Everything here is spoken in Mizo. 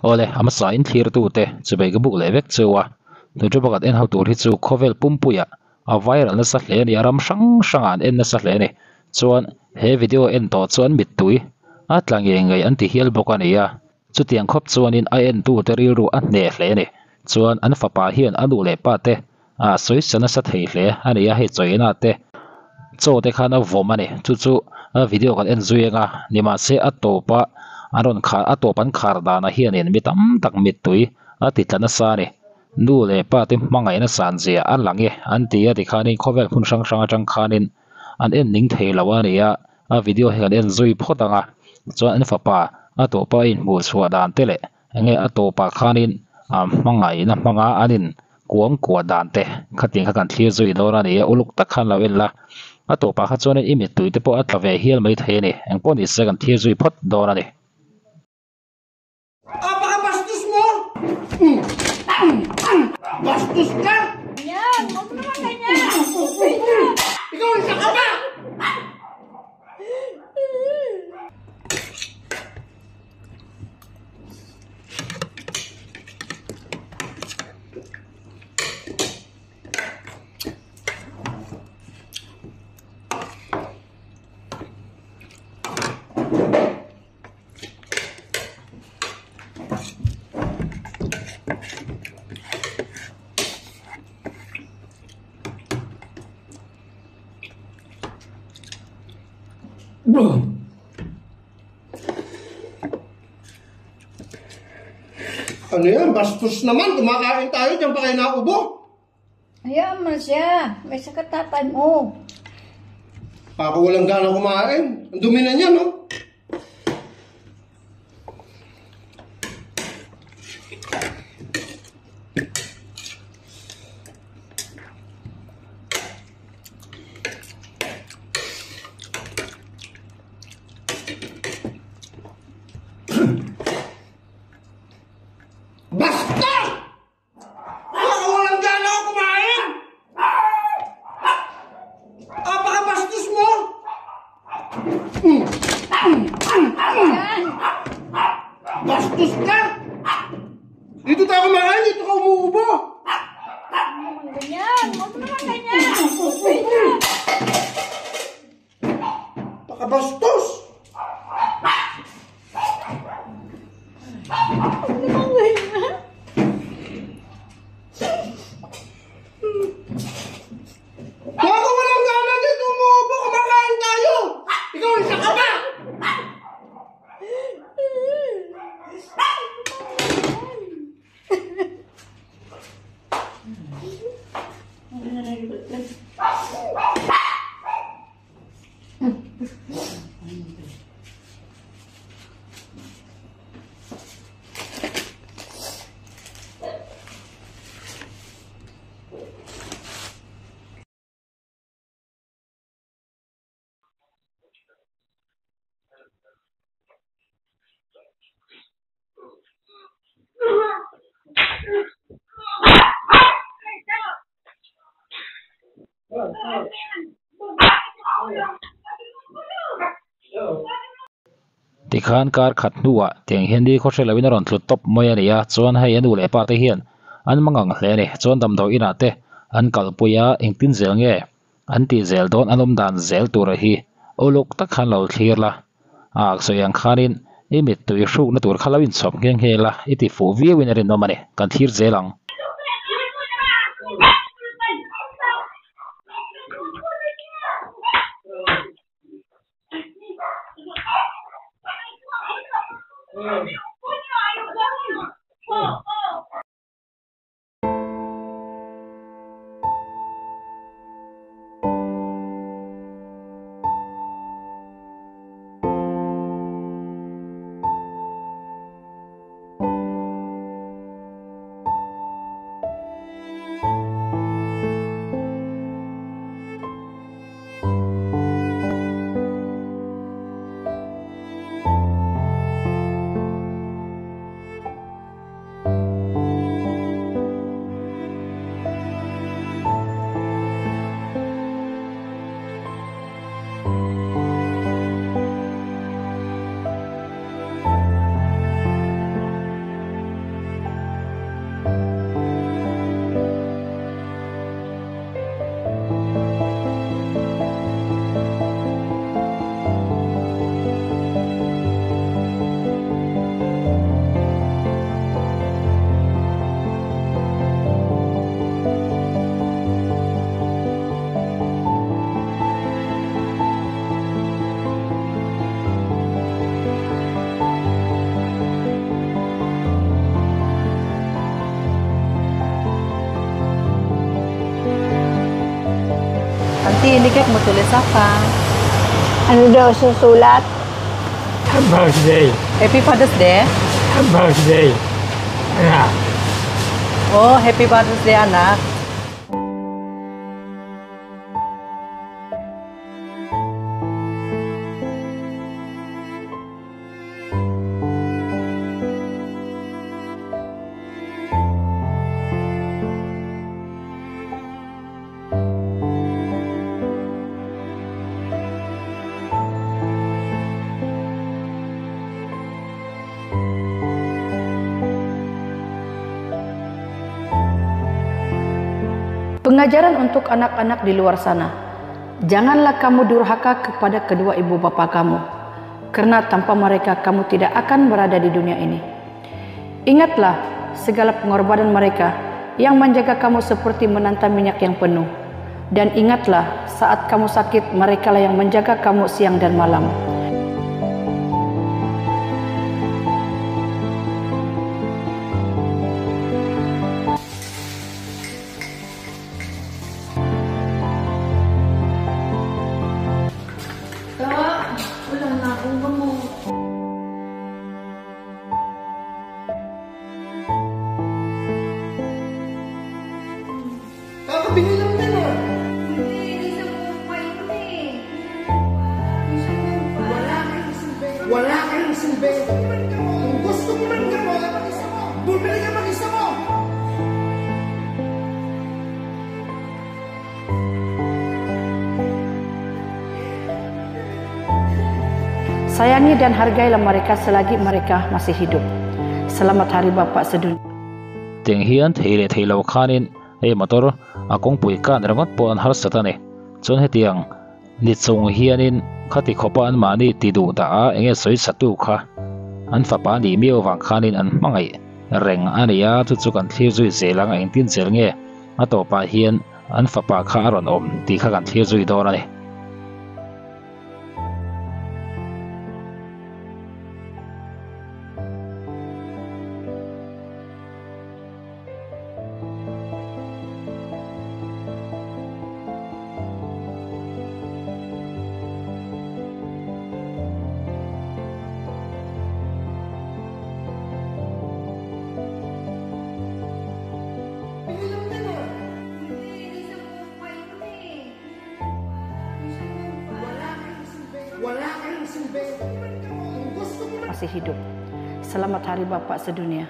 Awle, a hmasa in thlirtute chubei ka buk leh vek cheu a, hnuṭu pakhat en ho tur hi chu khawvel pumpuiah a viral nasa hle a ni, a ram hrang hrangah an en nasa hle a ni. Chuan he video en tawh chuan mittui a tla ngei ngei an ti hial bawk a ni a, chutiang khawp chuanin a entute rilru a hneh hle a ni. Chuan an fapa hian a nu leh pa te a sawisa nasa thei hle a ni a, hei chawina te chaw te khan a vawm a ni. Chu chu video kan en zui ang a, nimahse a tawpa an rawn khar a tawp an khar danah hianin mi tam tak mittui a ti tla nasa a ni. Nu leh pa te hmangaihna san zia a lang e an ti a tikhanin khawvel hmun hrang hrang atang khanin an en ning thei lo a ni a, a video hi kan en zui phawt ang a, chuan an fapa a tawpa a inhmuh chhuah dan te leh enge a tawpah khanin a hmangaihna hmanga an in kuang kuah dan te khatiang kha kan thlir zui dawn a ni a, uluk tak khan lo en la, a tawpah kha chuanin i mittui te pawh a tla ve hial mai thei a ni, engpawh ni se kan thlir zui phawt dawn a ni. Apakabastos mo! Bastos ka! Yan! Huwag mo naman ganyan! Ikaw isa ka pa! Ano yan? Bastos naman. Kumakain tayo. Diyan pa kayo naubo. Hayaan mo na siya. May sakit tatay mo. Ako walang gana kumain. Ang dumi na niya, no? Basta! Ako walang gana ako kumain! Apakabastos mo! Bastos ka! Dito tayo kumain, dito ka umuubo! Huwag mo naman ganyan! Huwag mo naman ganyan! Pakabastos! Huwag naman ganyan! Ako walang gana dito umuubo, kumakain tayo! Ikaw isa ka pa! Tikhan kar khat hnuah tiang hian ni khaw hre loin a rawn tlu tawp mai a ni a, chuan hei a nu leh pa te hian an mangang hle a ni. Chuan damdawi inah te an kalpui a, engtin zel nge an tih zel dawn an awm dan zel tura hi uluk tak khan lo thlir la, a sawi ang khanin i mittui hrukna tur kha lo inchhawp nghe nghe la i ti fuh viauin a rinawm a ni, kan thlir zel ang. Binigay mo tuloy sa pa. Ano daw susulat? Happy birthday. Happy Father's Day. Happy birthday. Anak. Oh, Happy Father's Day, anak. Pengajaran untuk anak-anak di luar sana. Janganlah kamu durhaka kepada kedua ibu bapa kamu, karena tanpa mereka kamu tidak akan berada di dunia ini. Ingatlah segala pengorbanan mereka yang menjaga kamu seperti menanta minyak yang penuh. Dan ingatlah saat kamu sakit, merekalah yang menjaga kamu siang dan malam. Wala na akong gamot. Kakabili lang yan ah. Hindi, isang buwan pa yun eh. Isang buwan pa. Wala kayong silbi. Wala kayong silbi. Kung gusto mo ng gamot, bumili ka mag-isa mo. Sayangi dan hargailah mereka selagi mereka masih hidup. Selamat Hari Bapa Sedunia. Tiang hian thei leh thei lo khanin hei motor a kawngpui kan ringawt pawh an harsat a ni. Chuan hetiang ni chung hianin khati khawpa an mahni ti duh dah a enge sawi satu kha an fapa nih miau vang khanin an hmangaih reng a ni a, chu chu kan thlir zui zel ang a engtin zel nge a tawpah hian an fapa kha a rawn awm tih kha kan thlir zui dawn a ni. Masih hidup. Selamat Hari Bapa Sedunia.